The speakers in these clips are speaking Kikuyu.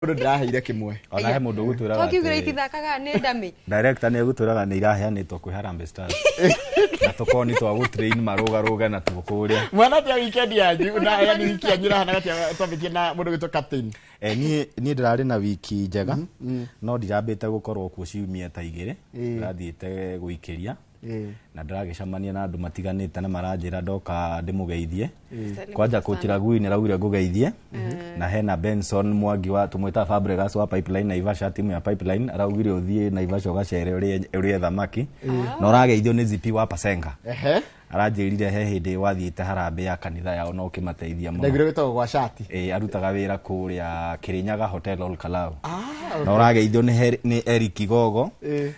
Mũndũ ndĩraheire kĩmwe. Ona he mũndũ ũgũtwĩraga Twakiugire atĩ- itithakaga nĩ ndami. Director nĩ egũtwĩraga nĩ iraheanĩtwo kwĩ Harambee Stars na tũkorwo nĩ twa gũtrain marũgarũge na tuo kũrĩa. Mwana atĩa weekend yanyu na yani wiki yanyu ĩrahana atĩa twambĩtie na mũndũ gwĩtwo captain? Niĩ ndĩrarĩ na wiki njega, no ndirambĩte gũkorwo kuo ciumia ta 2. Ndĩrathiĩte gũikĩria na ndĩragĩcemania na andũ matiganĩte na maranjĩra ndoka ndĩmũgeithie. Kwanja kũchiragui nĩ araugire ngũgeithie, na hena Benson Mwangi wa tũmwĩtaga Fabregas wa Pipeline Naivasha, timu ya Pipeline, araugire ũthiĩ Naivasha ũgacere ũrĩe thamaki, na ũrageithio nĩ Zipi wa Pasenga. Aranjĩrire he hĩndĩ wathiĩte harambee ya kanitha yao na ũkĩmateithia mũno. Ndaiguire wĩtagwo gwa shati. Arutaga wĩra kũrĩa Kirinyaga Hotel Ol Kalou. Na ũrageithio nĩ Eric Igogo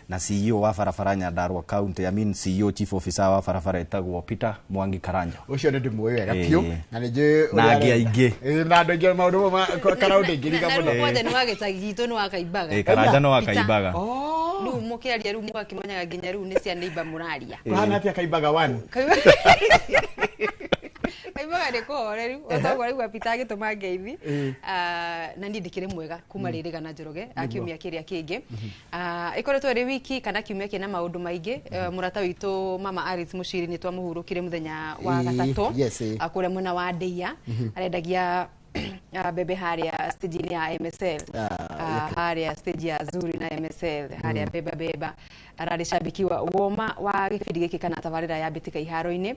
na CEO wa barabara Nyandarua County, I mean CEO Chief Officer wa barabara etagwo Peter Mwangi Karanja. Ũcio nĩ ndĩmũĩ wega biũ na nĩ njũĩ Na ũrĩa angĩ arenda. aingĩ. Na andũ aingĩ maũndũ mau Karau ndĩngĩriga Na mũno. rĩu kwanja nĩ wa gĩcagi gitũ, nĩ wa Kaimbaga. Karanja nĩ wa Peter. Kaimbaga. Rĩu mũkĩaria rĩu mũgakĩmenyaga nginya rĩu nĩ cia neighbor mũraria. Kũhana atĩa Kaimbaga 1? Kaimbaga nĩ kũhoreru, o toguo raigua Peter agĩtũma ngeithi. Na niĩ ndĩkĩrĩ mwega kuma rĩrĩ gana Njoroge, kiumia kĩrĩa kĩngĩ. Ĩkoretwo ĩrĩ wiki kana kiumia kĩna maũndũ maingĩ. Mũrata witũ Mama Alice Mũciri nĩ twamũhurũkire mũthenya wa gatatũ. Kũrĩa mwena wa Ndeia. Arendagia mbembe harĩa stage-inĩ ya MSL. Harĩa stage ya Zuri na MSL, harĩa beba beba. Ararĩ shabiki wa woma wa gĩbindi gĩkĩ kana tabarĩra ya Mbĩtĩka iharo-inĩ.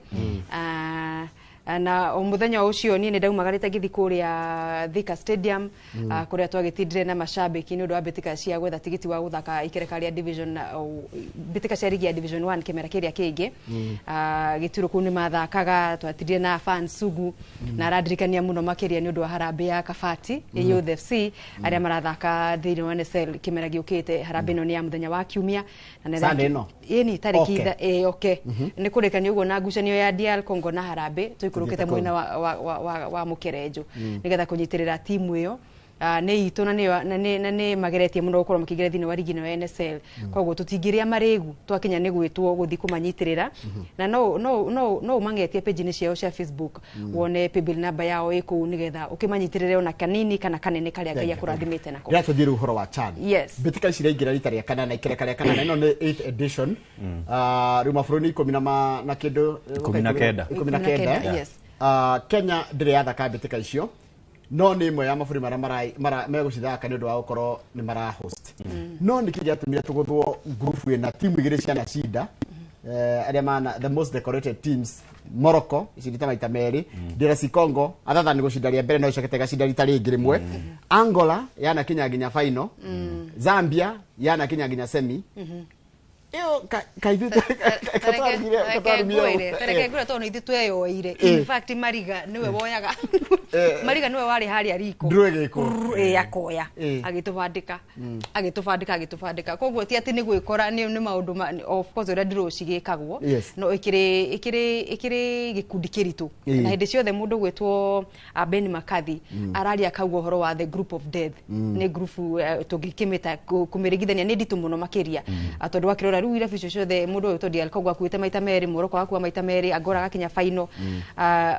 Na o mũthenya ũcio niĩ nĩ ndaumagarĩte ngĩthiĩ kũrĩa Thika Stadium, kũrĩa twagĩtindire na mashabiki nĩ ũndũ wa mbĩtĩka cia gwetha tigiti wa gũthaka ikereka rĩa division, mbĩtĩka cia rigi ya Division 1 kĩmera kĩrĩa kĩngĩ. Gĩturo kũu nĩ mathakaga, twatindire na fans sugu, na arandirikania mũno makĩria nĩ ũndũ wa harambee ya Kabati, Youth FC, arĩa marathaka thĩinĩ wa NSL kĩmera gĩũkĩte. Harambee ĩno nĩ ya mũthenya wa kiumia. Na nĩ Sunday ĩno? Ĩni, tarĩki Okay. okay. Nĩ kũrĩkania ũguo na ngucanio ya DR Congo na Harambee, tũikũrũkĩte Tũthiĩte mwena kũu. wa Mũkerenjo nĩgetha kũnyitĩrĩra timu ĩyo. Nĩ itũ na nĩ mageretie mũno gũkorwo makĩingĩra thĩinĩ wa rigi ĩno ya NSL. Koguo tũtingĩrĩa marĩgu twakinya nĩ gwĩtwo gũthiĩ kũmanyitĩrĩra. Na no ũmang'etie page-inĩ ciao cia Facebook, wone paybill number yao ĩ kũu nĩgetha ũkĩmanyitĩrĩre ona kanini kana kanene karĩa Ngai akũrathimĩte nako. Ndĩra tũthiĩ rĩu ũhoro wa CHAN. Mbĩtĩka ici iraingĩra rita rĩa kanana, ikereka rĩa kanana, ĩno nĩ 8th edition. Rĩu mabũrũri nĩ ikũmi na na kĩndũ, 19. 19. 19, yes. Kenya ndĩrĩ yathaka mbĩtĩka icio, no nĩ ĩmwe ya mabũrũri marĩa megũcithaka nĩ ũndũ wa gũkorwo nĩ mara host. No nĩkĩ gĩatũmire tũgũthwo group ĩna timu igĩrĩ cianacinda, arĩa mana the most decorated teams, Morocco icindĩte maita merĩ, DRC Congo other than gũcinda rĩa mbere no icokete ĩgacinda rita rĩngĩ rĩmwe, Angola yanakinya nginya final, Zambia yanakinya nginya semi. Ĩyo kaithuĩ katwarumire ũũ. Reke ngwĩre tondũ nĩ ithuĩ tweyoeire. In fact, Mariga nĩwe woyaga. Mariga nĩwe warĩ harĩa riko. Ndũĩ gĩko. Rrrr, akoya. Agĩtũbandĩka. Agĩtũbandĩka, agĩtũbandĩka. Koguo ti atĩ nĩ gwĩkora, nĩ maũndũ ma, of course ũrĩa ndũrũ cigĩkagwo. No ĩkĩrĩ gĩkundi kĩritũ. Na hĩndĩ ciothe mũndũ gwĩtwo, Ben McCarthy, araria akauga ũhoro wa the group of death. Nĩ group, tũngĩkĩmĩta kũmĩringithania nĩ nditũ mũno makĩria. Tondũ wakĩrora rĩu irabu icio ciothe mũndũ ũyũ tondũ Congo akuĩte maita merĩ, Morocco agakua maita merĩ, Angola agakinya final.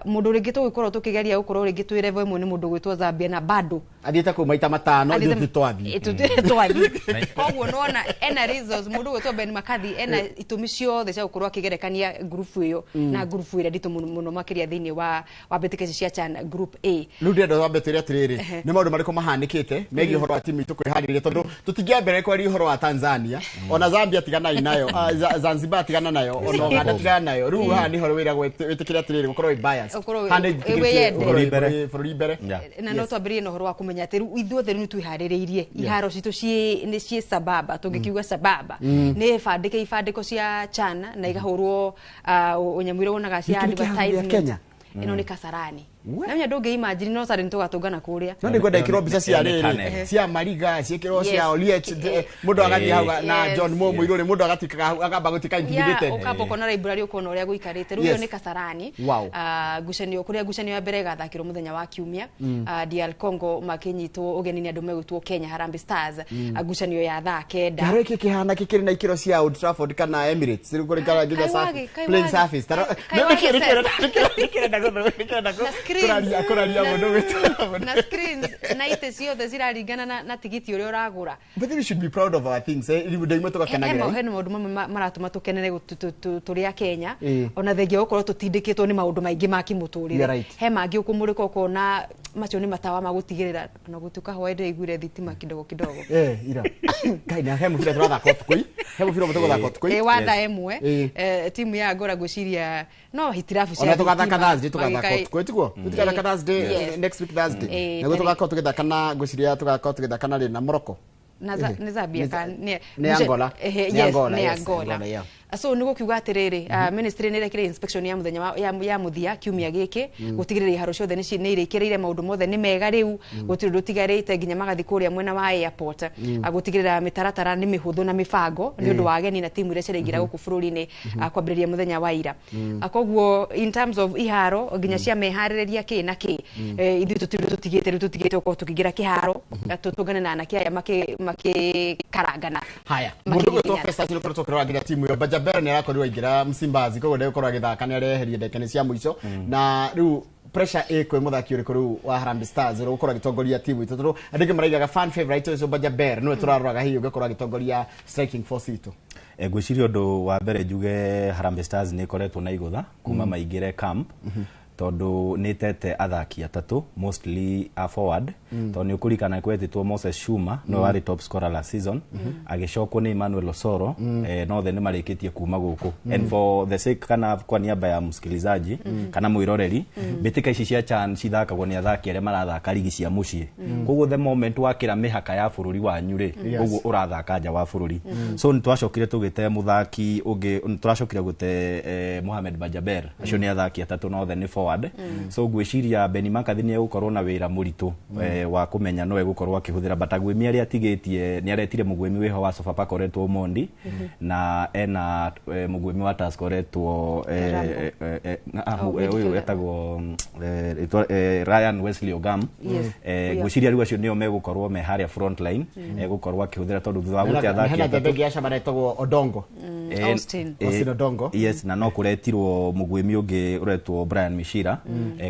Mũndũ rĩngĩ tũgĩkorwo tũkĩgeria gũkorwo rĩngĩ twĩ level ĩmwe nĩ mũndũ gwĩtwo Zambia na bado athiĩte kũu maita matano, Athiĩte ithuĩ twathiĩ. Twathiĩ. Koguo nĩwona ena reasons, mũndũ gwĩtwo Ben McCarthy ena itũmi ciothe cia gũkorwo akĩgerekania group ĩyo na group ĩrĩa nditũ mũno mũno makĩria thĩinĩ wa mbĩtĩka ici cia CHAN group A. Rĩu ndĩrenda wambe twĩre atĩrĩrĩ, nĩ maũndũ marĩkũ mahanĩkĩte megiĩ ũhoro wa timu itũ kwĩharĩrĩria, tondũ tũtingĩambĩrĩria kwaria ũhoro wa Tanzania, ona Zambia tiganai nayo, Zanzibar tigana nayo, ona Uganda tigana nayo. Rĩu haha nĩho wĩra wĩtĩkĩre atĩrĩrĩ, gũkorwo wĩ biased. Ũkorwo Haha nĩ njĩtĩkĩrĩtie wĩyende. ũkorwo wĩ Bũrũri mbere. bũrũri mbere. Na no twambĩrĩrie na ũhoro wa kũmenya atĩ rĩu ithuothe rĩu nĩtwĩharĩrĩirie. Iharo citũ nĩ ciĩ sababa, tũngĩkiuga sababa. Nĩ bandĩke ibandĩko cia CHAN na igahũrwo, ũnyamũ ũrĩa wonaga cia Gĩkĩ nĩ kĩharo gĩa advertisement. Kenya? Ĩno nĩ Kasarani. We. Na menya ndũngĩ imagine no sudden tũgatũngana kũrĩa. No nĩngwenda ikĩrwo mbica cia Ĩyo nĩ rĩrĩ, tunnel. cia Mariga, ciĩkĩrwo cia Oliech, mũndũ agathiĩ hau na John Mo Mũirũrĩ, mũndũ agatuĩkaga hau, akamba gũtuĩka intimidated. Ũkamba ũkona library ũkona ũrĩa gũikarĩte. Rĩu ĩyo nĩ Kasarani. Ngucanio, kũrĩa ngucanio ya mbere ĩgathakĩrwo mũthenya wa kiumia. DR Congo makĩnyitwo ũgeni nĩ andũ megwĩtwo Kenya Harambee Stars. Ngucanio ya thaa 9. Kĩharo gĩkĩ kĩhana kĩkĩrĩ na ikĩro cia Old Trafford kana Emirates, rĩu kũringana nginya Kai wage, kai playing wage. surface. Kai Nĩkĩ, wage nĩkĩ, set. nĩkĩ, nĩkĩ, nĩkĩ, nĩkĩ, nĩkĩ, nĩkĩ, Na screen. screens Kũraria mũndũ gwĩtwo. Na screens na itĩ ciothe ciraringana na tigiti ũrĩa ũragũra. But we should be proud of our things, eh? Rĩu ndĩmwe tũgakenagĩra. Hena maũndũ mamwe maratũma tũkenere tũrĩ a Kenya, ona thengia gũkorwo tũtindĩkĩtwo nĩ maũndũ maingĩ ma kĩmũtũrĩre. He mangĩ ũkũmũrĩka ũkona macio nĩ matawa ma gũtigĩrĩra ona gũtuĩka hwaĩ ndĩraiguire thitima kidogo kidogo. Ira. Ngai, na he mũbira tũrathaka ũtukũ. He mũbira tũgũthaka ũtukũ. Wa thaa ĩmwe timu ya Angola ngwĩciria no hitirabu cia ona tũgathaka Thursday, tũgathaka ũtukũ, tiguo? Tũgathaka Thursday, next week Thursday. Naguo tũgakorwo tũgĩthaka na ngwĩciria tũgakorwo tũgĩthaka na rĩ na Morocco. Nĩ Zambia kana nĩ Angola. Nĩ Angola, yes, Angola. So nĩ gũkiuga atĩrĩrĩ, ministry nĩ ĩrekire inspection ya mũthenya ya mũthia kiumia gĩkĩ gũtigĩrĩra iharo ciothe nĩ irĩkĩrĩire, maũndũ mothe nĩ mega rĩu, gũtirĩ ũndũ ũtigarĩte nginya magathiĩ kũrĩa mwena wa airport gũtigĩrĩra mĩtaratara nĩ mĩhũthũ na mĩbango nĩ ũndũ wa ageni na timu iria ciraingĩra gũkũ bũrũri-inĩ kwambĩrĩria mũthenya wa ira. Koguo in terms of iharo nginya cia meharĩrĩria kĩ na kĩ, ithuĩ tũtirĩ tũtigĩte rĩu, tũtigĩte gũkorwo tũkĩingĩra kĩharo tũtũngane na anake aya makĩkarangana. Haya, mũndũ gwĩtwo Festus nĩ ũkoretwo ũkĩrora nginya timu ĩyo. Bajabera nĩ arakorirwo aingĩra Msimbazi, koguo ndegũkorwo agĩthaka, nĩ areherie ndekene cia mũico. Na rĩu pressure ĩ kwĩ mũthaki ũrĩkũ rĩu wa Harambee Stars ũrĩa ũgũkorwo agĩtongoria timu itũ, tondũ andũ aingĩ maraigaga fan favorite ũcio Bajaber nĩwe tũraroraga hihi ũngĩkorwo agĩtongoria striking force itũ. Ngwĩciria ũndũ wa mbere njuge Harambee Stars nĩ ĩkoretwo na igũtha kuma maingĩre camp, tondũ nĩ tete athaki atatũ mostly a forward, tondũ nĩ ũkũririkana kwetĩtwo Moses Shuma nĩwe warĩ top scorer last season, agĩcokwo nĩ Emmanuel Osoro, nothe nĩ marĩkĩtie kuma gũkũ. And for the sake kana kwa niaba ya msikilizaji kana mwĩroreri, mbĩtĩka ici cia CHAN cithakagwo nĩ athaki arĩa marathaka ligi cia mũciĩ, koguo the moment wakĩra mĩhaka ya bũrũri wanyu rĩ, koguo ũrathaka nja wa bũrũri. So nĩ twacokire tũgĩte mũthaki ũngĩ, nĩ tũracokire gũte Mohamed Bajaber, acio nĩ athaki atatũ nothe nĩ forward. So ngwĩciria Benny McCarthy nĩ egũkorwo na wĩra mũritũ wa kũmenya no egũkorwo akĩhũthĩra, but agwĩmi arĩa atigĩtie nĩ aretire mũgwĩmi wĩho wa Sofapaka ũretwo Omondi, na ena mũgwĩmi wa Tusker ũretwo ũyũ etagwo Ryan Wesley Ogam. Ngwĩciria rĩu acio nĩo megũkorwo me harĩa front line egũkorwo akĩhũthĩra, tondũ thutha wa gũte athaki atatũ hena ya Shabana etagwo Odongo, Austin Odongo, yes, na no kũretirwo mũgwĩmi ũngĩ ũretwo Brian Mishira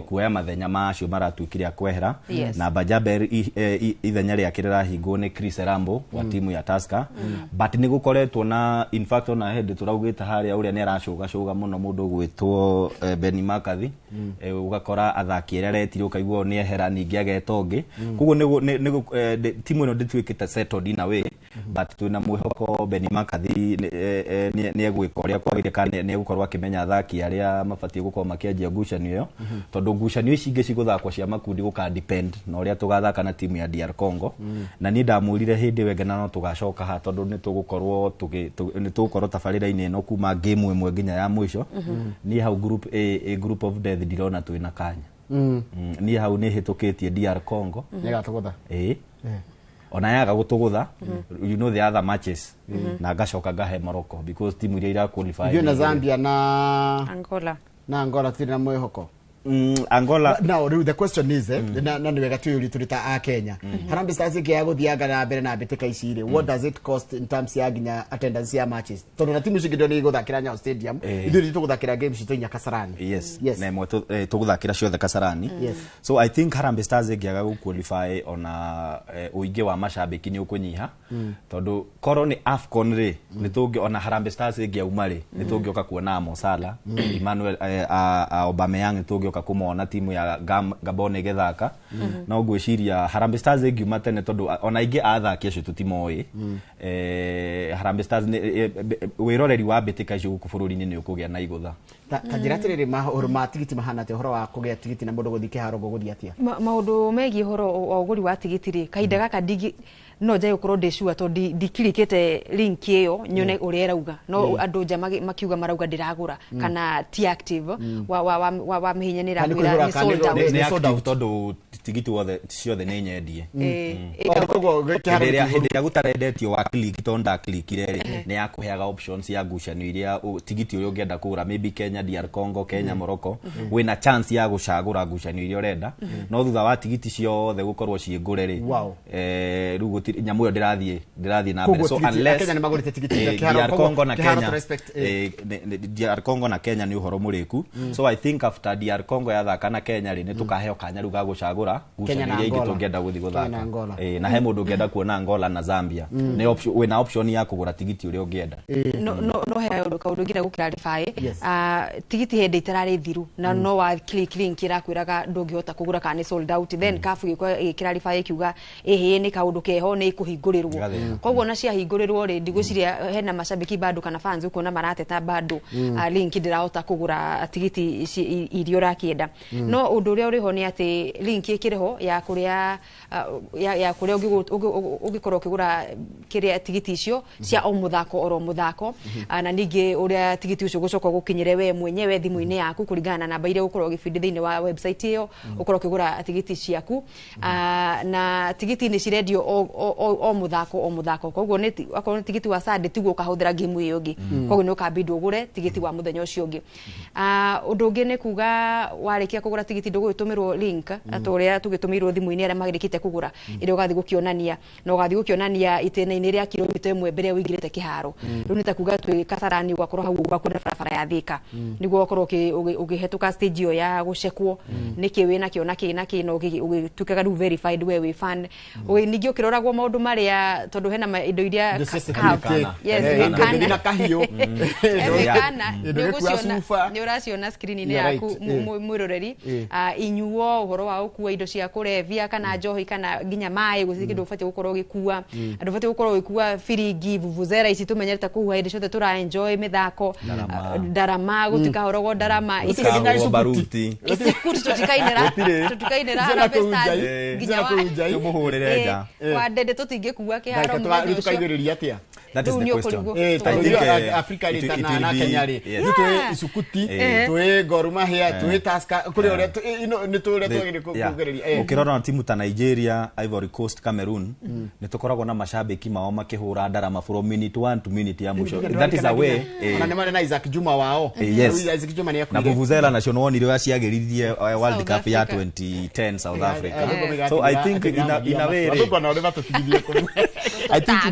kuoya mathenya macio maratuĩkire a kwehera, na Bajaber ithenya rĩake rĩrahingwo nĩ Chris Rambo wa timu ya Tusker. But nĩ gũkoretwo na in fact ona hĩndĩ tũraugĩte harĩa ũrĩa nĩ aracũgacũga mũno mũndũ ũgwĩtwo Benny McCarthy, ũgakora athaki arĩa aretire ũkaigua nĩ ehera ningĩ ageta ũngĩ, koguo timu ĩno ndĩtuĩkĩte settled in a way, but twĩna mwĩhoko Benny McCarthy nĩ egwĩka ũrĩa kwagĩrĩire, kana nĩ egũkorwo akĩmenya athaki arĩa mabatiĩ gũkorwo makĩanjia ngucanio ĩyo, tondũ ngucanio ici ingĩ cigũthakwo cia makundi gũka depend na ũrĩa tũgathaka na timu ya DR Congo. Na niĩ ndamwĩrire hĩndĩ ĩyo ĩngĩ na no tũgacoka haha, tondũ nĩ tũgũkorwo tabarĩra-inĩ ĩno kuma game ĩmwe nginya ya mũico. Niĩ hau group A, group of death, ndirona twĩna kanya. Niĩ hau nĩ hĩtũkĩtie DR Congo nĩgatũgũtha, ona yaga gũtũgũtha, you know the other matches, na ngacoka ngahe Morocco because timu iria ira qualify ithuĩ na Zambia na Angola, na Angola tũtirĩ na mwĩhoko. Angola now the question is na nĩ wega twĩyũrie tũrĩ ta a Kenya, Harambee Stars ĩngĩaga gũthianga na mbere na mbĩtĩka ici rĩ, what does it cost in terms ya nginya attendance ya matches, tondũ na timu ici ingĩ nĩ igũthakĩra Nyayo Stadium, ithuĩ nĩ tũgũthakĩra games citũ nginya Kasarani. Yes, na ĩmwe tũgũthakĩra ciothe Kasarani. So I think Harambee Stars ĩngĩaga gũ-qualify ona ũingĩ wa macambĩki nĩ ũkũnyiha, tondũ korwo nĩ AFCON rĩ, nĩ tũngĩ ona Harambee Stars ĩngĩauma rĩ, nĩ tũngĩoka kuona Mo Salah, Emmanuel Aubameyang, nĩ tũngĩoka kũmona timu ya Gabon ĩgĩthaka. No ngwĩciria Harambee Stars ĩngiuma tene, tondũ ona aingĩ a athaki acio tũtimoĩ, Harambee Stars wĩroreri wa mbĩtĩka icio gũkũ bũrũri-inĩ nĩ ũkũgĩa na igũtha. Ta njĩra atĩrĩrĩ, maũndũ ma tigiti mahana atĩa, ũhoro wa kũgĩa tigiti na mũndũ gũthiĩ kĩharo gũgũthiĩ atĩa? Maũndũ megiĩ ũhoro wa ũgũri wa tigiti rĩ, kahinda gaka no njae gũkorwo ndĩ sure, tondũ ndikirikĩte link ĩyo nyone ũrĩa ĩrauga, no andũ nja makiuga marauga ndĩragũra kana ti active wa mĩhinya nĩ ĩrakwĩra nĩ sold out. Nĩ active tondũ Tigiti wothe ciothe nĩ nyendie. Koguo kĩharo Hĩndĩ ĩrĩa gũtarendetio wa click to ndaklikire rĩ, nĩ yakũheaga options ya ngucanio iria tigiti ũrĩa ũngĩenda kũgũra, maybe Kenya DR Congo, Kenya Morocco, wĩna chance ya gũcagũra ngucanio iria ũrenda, no thutha wa tigiti ciothe gũkorwo ciĩ ngũre rĩ, rĩu gũtirĩ nyamũ ĩyo ndĩrathiĩ na mbere. So unless Kenya nĩ magũrĩte tigiti DR Congo na Kenya, DR Congo na Kenya nĩ ũhoro mũrĩku. So I think after DR Congo yathaka na Kenya rĩ, nĩ tũkaheo kanya rĩu ga gũcagũra ngucanio iria ingĩ tũngĩenda gũthiĩ gũthaka. Na he mũndũ ũngĩenda kuona Angola na Zambia, nĩ option, wĩna option ya kũgũra tigiti ũrĩa ũngĩenda. No he kaũndũ ngĩenda gũclarify. Tigiti hĩndĩ itararĩ thiru na no wa click link ĩrakwĩraga ndũngĩhota kũgũra kana nĩ sold out, then CAF gĩclarify ĩkiuga ĩhĩ nĩ kaũndũ keho, nĩ ĩkũhingũrĩrwo. Koguo na ciahingũrĩrwo rĩ, ndigwĩciria hena macambĩki bado kana fans ũkuona marateta bado link ndĩrahota kũgũra tigiti iria ũrakĩenda. No ũndũ ũrĩa ũrĩho nĩ atĩ link ĩkĩrĩ ho ya kũrĩa ya kũrĩa ũngĩkorwo ũkĩgũra kĩrĩa tigiti icio cia o mũthako oro mũthako, na ningĩ ũrĩa tigiti ũcio ũgũcoka gũkinyĩre we mwenyewe thimũ-inĩ yaku kũringana na namba iria ũgũkorwo ũgĩbindi thĩinĩ wa website ĩyo, ũkorwo ũkĩgũra tigiti ciaku. Na tigiti nĩ cirendio o mũthako o mũthako, koguo nĩ akorwo nĩ tigiti wa Sunday tiguo ũkahũthĩra game ĩyo ĩngĩ, koguo nĩ ũkambindwo ũgũre tigiti wa mũthenya ũcio ũngĩ. Ũndũ ũngĩ nĩ kuga warĩkia kũgũra tigiti ndũgũgĩtũmĩrwo link ta ũrĩa tũgĩtũmĩirwo thimũ-inĩ arĩa marĩkĩte kũgũra, ĩrĩa ũgathiĩ gũkĩonania na ũgathiĩ gũkĩonania itĩna-inĩ rĩa kilomita 1 mbere ũingĩrĩte kĩharo. Rĩu nĩ ta kuga twĩ Kasarani ũgakorwo hau ũguo na barabara ya Thika nĩguo ũgakorwo ũkĩhetũka stage ĩyo ya gũcekwo nĩkĩ wĩ nakĩo na kĩ na kĩ, na ũgĩtuĩkaga rĩu verified we wĩ fan. Ningĩ ũkĩroragwo maũndũ marĩa tondũ hena indo iria na kahiũ nĩ ũraciona screen-inĩ yaku mwĩroreri, inyuo ũhoro wa gũkua indo cia kũrebia kana njohi kana nginya maĩ, gũtirĩ kĩndũ ũbatiĩ gũkorwo ũgĩkua. Andũ ũbatiĩ gũkorwo ũgĩkua biringi, vuvuzela ici tũmenyerete kũhuha hĩndĩ ciothe tũra enjoy mĩthako, ndarama gũtikahoragwo ndarama, icikuti tũtikainĩra Harambee Stars nginya wa ndende tũtingĩkua kĩharo mũthenya ũcio. Tũkaigĩrĩria atĩa? That is the question. I think Africa rĩ na Kenya rĩ twĩ isukuti, twĩ Gor Mahia, twĩ Tusker, kũrĩ ũrĩa nĩ tũrĩa twagĩrĩire kũgereria. Ũkĩrora timu ta Nigeria, Ivory Coast, Cameroon, nĩ tũkoragwo na macambĩki mao makĩhũra ndarama from minute 1 to minute ya mũico. That is a way. Ona nĩ marĩ na Isaac Juma wao. Isaac Juma nĩ akuire. Na vuvuzela nacio nĩwonire ũrĩa ciagĩririe World Cup ya 2010 South Africa. So I think in a way I think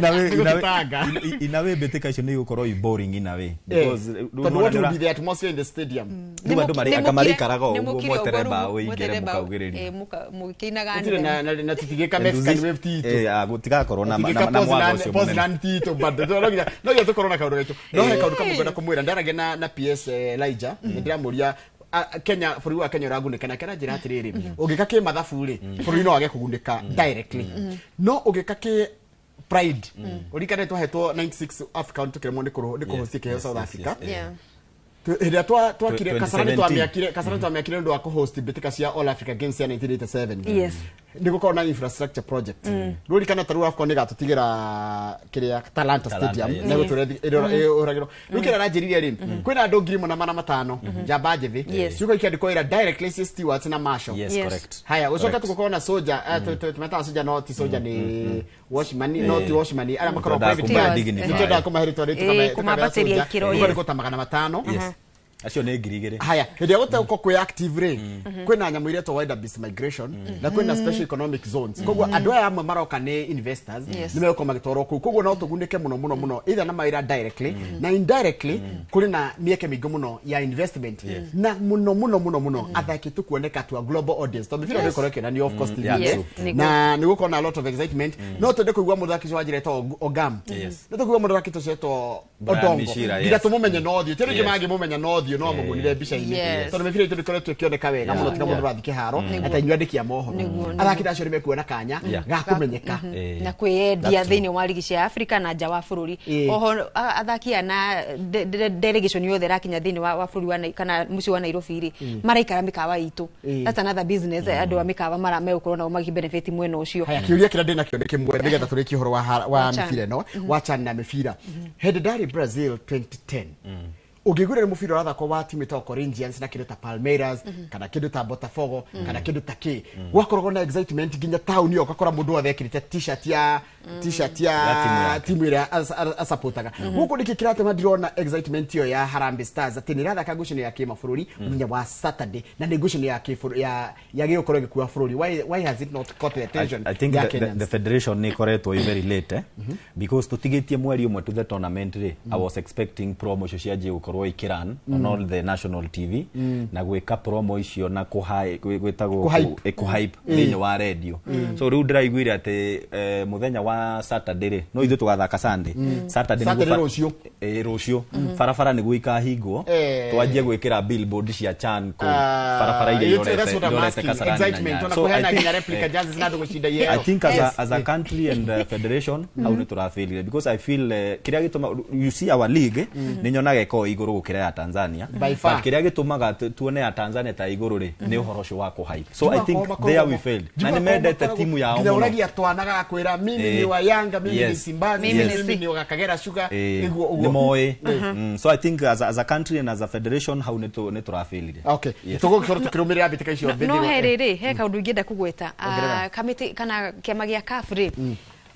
in a way mbĩtĩka icio nĩ igũkorwo i boring in a way, because what will be the atmosphere in the stadium? Rĩu andũ anga marĩikaraga ũguo mwetere mbaũ ĩingĩre mũkaugĩrĩria mũkĩinaga na tũtigĩka Mexican wave titũ, gũtigakorwo na mwago ũcio mũnene Poznan titũ, but no nginya tũkorwo na kaũndũ gaitũ. No he kaũndũ kamwe ngwenda kũmwĩra, ndaragia na PS Elijah, ndĩramũria Kenya, bũrũri wa Kenya ũragunĩka na kera njĩra atĩrĩrĩ, ũngĩka kĩ mathabu rĩ, bũrũri no wage kũgunĩka directly, no ũngĩka kĩ pride, ũririkane twahetwo 96 Africa tukĩremwo nĩ kũhost kĩheo South Africa. Hĩndĩ ĩrĩa twakire Kasarani, twamĩakire nĩ ũndũ wa kũhost mbĩtĩka cia All Africa Games ya 1987. Nĩ gũkorwo na infrastructure project. Rũririkane ta rĩu AFCON ĩgatũtigĩra kĩrĩa Talanta Stadium na gũtũrĩa ĩhũragĩrwo. Rĩu kĩrĩa aranjĩrire rĩ, kwĩna andũ 1,500 njamba njĩthĩ ciũka ikĩandĩkwo wĩra directly ci stewards na marshal. Haya, ũcoke tũgũkorwo na soldier, tũmetaga soldier, no ti soldier, nĩ watchman, no ti watchman, arĩa makoragwo private guard, nĩ twendaga kũmahe rĩtwa rĩu tũkamambĩrĩria ikĩro, yes, ta 500. Acio nĩ 2,000. Haya, hĩndĩ ĩrĩa gũtegũkorwo kwĩ active rĩ, kwĩna nyamũ iretwo wider beast migration na kwĩna special economic zones. Koguo andũ aya amwe maroka nĩ investors, nĩ megũkorwo magĩtwarwo kũu. Koguo no tũgunĩke mũno mũno mũno either na mawĩra directly na indirectly, kũrĩ na mĩeke mĩingĩ mũno ya investment na mũno mũno mũno mũno athaki tũkuoneka to a global audience, tondũ mĩbira nĩ ĩkorwo ĩkĩonanio of course TV na nĩ gũkorwo na a lot of excitement. No twende kũigua mũthaki ũcio wa njĩra etagwo Ogam, no tũkũigua mũthaki ũcio etwo Odongo, nginya tũmũmenye na ũthiũ, ti rĩngĩ mangĩmũmenya na ũthiũ no mamũnire mbica-inĩ, tondũ mĩbira itũ ndĩkoretwo ĩkĩoneka wega mũno tiga mũndũ ũrathiĩ kĩharo na ta inyuĩ andĩki a mohoro. Athaki acio nĩ mekuona kanya ga kũmenyeka na kwĩyendia thĩinĩ wa ligi cia Afrika na nja wa bũrũri. Oho athaki aya na delegation yothe ĩrakinya thĩinĩ wa bũrũri wa kana mũciĩ wa Nairobi rĩ, maraikara mĩkawa itũ. That's another business andũ a mĩkawa megũkorwo nao magĩbenefit mwena ũcio. Haya, kĩũria kĩrĩa ndĩnakĩo nĩ kĩmwe nĩgetha tũrĩkie ũhoro wa mĩbira ĩno wa CHAN na mĩbira. Hĩndĩ ndarĩ Brazil 2010, Ũngĩiguire nĩ mũbira ũrathakwo wa timu ĩtagwo Corinthians na kĩndũ ta Palmeiras kana kĩndũ ta Botafogo kana kĩndũ ta kĩ, gwakoragwo na excitement nginya taũni ĩyo, ũgakora mũndũ wothe ekĩrĩte t-shirt ya timu ĩrĩa asapotaga. Gũkũ nĩkĩ kĩratũma ndirona excitement ĩyo ya Harambee Stars atĩ nĩ ĩrathaka ngucanio ya kĩmabũrũri mũthenya wa Saturday, na nĩ ngucanio ya kĩbũrũri ya yagĩgũkorwo ĩgĩkua bũrũri? Why has it not caught the attention I think ya the, Kenyans? The federation nĩ ĩkoretwo ĩ very late, because tũtigĩtie mweri ũmwe to the tournament rĩ, I was expecting promo icio cianjie gũkorwo ikĩrun on all the national TV na gwĩka promo icio na gwĩtagwo Kũhype. Kũhype thĩinĩ wa radio. So rĩu ndĩraiguire atĩ mũthenya wa Saturday rĩ, no ithuĩ tũgathaka Sunday, Saturday nĩguo Saturday rũciũ. Rũciũ barabara nĩguo ikahingwo, twanjie gwĩkĩra billboard cia CHAN kũu Ah, barabara iria that's what I'm irorete asking. Kasarani na Excitement. Nyayo. Ona So I kũheana think- nginya replica jerseys na andũ gũcinda iheo. I think as a country and federation hau nĩ tũrafailire, because I feel kĩrĩa gĩtũma, you see, our league nĩ nyonaga ĩkorwo igũrũ gũkĩra ya Tanzania, By far. but kĩrĩa gĩtũmaga tuone ya Tanzania ta igũrũ rĩ, nĩ ũhoro ũcio wa kũhype. So I think there we failed, na nĩ mendete timu yao nginya mũno. ũragia twana gagakwĩra, mimi ni wa Yanga, mimi ni Simbazi, Mimi ni mimi ni wa Kagera Sugar. Nĩguo Nĩ ũguo. moĩ. So I think as a country and as a federation hau nĩ tũrafailire. Okay. Yes. Tũgũgĩkorwo tũkĩrũmĩrĩra mbĩtĩka icio. No he rĩrĩ, he kaũndũ ingĩenda kũgweta. Ongerera. Kamĩtĩ kana kĩama gĩa CAF rĩ,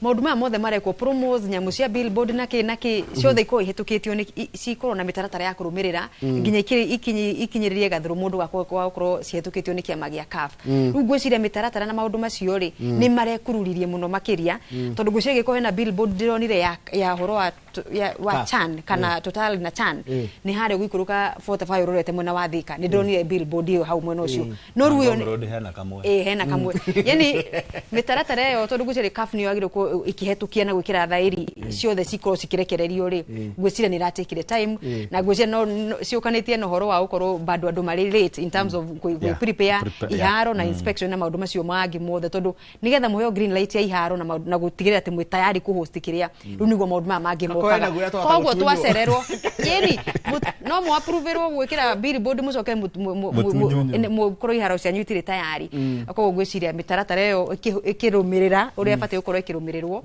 maũndũ maya mothe marekwo, promos, nyamũ cia billboard na kĩ na kĩ, ciothe ikorwo ihĩtũkĩtio nĩ cikorwo na mĩtaratara ya kũrũmĩrĩra nginya ikinyĩrĩrie gathũrũ mũndũ wa gũkorwo cihĩtũkĩtio nĩ kĩama gĩa CAF. Rĩu ngwĩciria mĩtaratara na maũndũ macio rĩ, nĩ marekururirie mũno makĩria, tondũ ngwĩciria gĩkorwo hena billboard ndĩronire ya ũhoro wa wa CAF. CHAN kana Total na CHAN, nĩ harĩa gũikũrũka 45 ũrorete mwena wa Thika, nĩ ndĩronire billboard ĩyo hau mwena ũcio, no rĩu ĩyo Ngong Road hena kamwe. Ĩ, hena kamwe. Yani mĩtaratara ĩyo, tondũ ngwĩciria CAF nĩyo yagĩrĩirwo ĩkĩhetũkia na gwĩkĩra thaĩri ciothe cikorwo cikĩrekererio rĩ, ngwĩciria nĩ ĩratekire time, na ngwĩciria no ciũkanĩtie na ũhoro wa gũkorwo bado andũ marĩ late in terms of prepare iharo na inspection na maũndũ macio mangĩ mothe, tondũ nĩgetha mũheo green light ya iharo na na gũtigĩrĩra atĩ mwĩ tayari kũhost kĩrĩa, rĩu nĩguo maũndũ maya mangĩ Kakoe mokaga. na guoya twahota Koguo gũtunywo. twacererwo, yani no mũapprovĩrwo gwĩkĩra billboard, mũcoke Mũtunywo. Mũkorwo iharo cianyu itirĩ tayari. Koguo ngwĩciria mĩtaratara ĩyo ĩkĩrũmĩrĩra ũrĩa ĩbatiĩ gũkorwo ĩkĩrũmĩrĩrwo,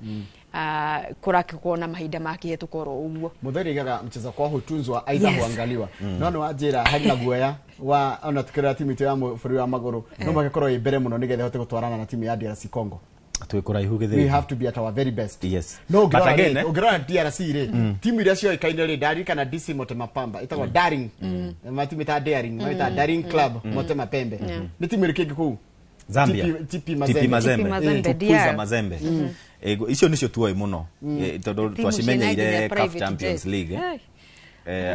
kũrakĩkorwo na mahinda makĩhetũka oro ũguo. Mutheri igaga mchezo kwao hutunzwa aidha huangaliwa, no nĩ wanjĩra harĩ na guoya wa ona tukĩrora timu itũ ya bũrũri wa magũrũ, no magĩkorwo ĩ mbere mũno nĩgetha ĩhote gũtwarana na timu ya DRC Congo. Twĩ kũraihu We gĩthĩnji. have to be at our very best. No But ũngĩrora again, rĩ, ũngĩrora DRC rĩ, timu iria cioĩkaine rĩ, ndaririkana DC Motema Pamba, ĩtagwo Daring, matimu ĩtaga Daring, maĩtaga Daring Club Motema Pembe. Nĩ timu ĩrĩkũ ĩngĩ kũu? Zambia. TP Mazembe. TP Mazembe. TP Mazembe, Tupuiza DR. Mazembe. Icio nicio tuoĩ mũno, tondũ Timu ciĩna twacimenyeire nginya CAF private Champions jet. League. Ai.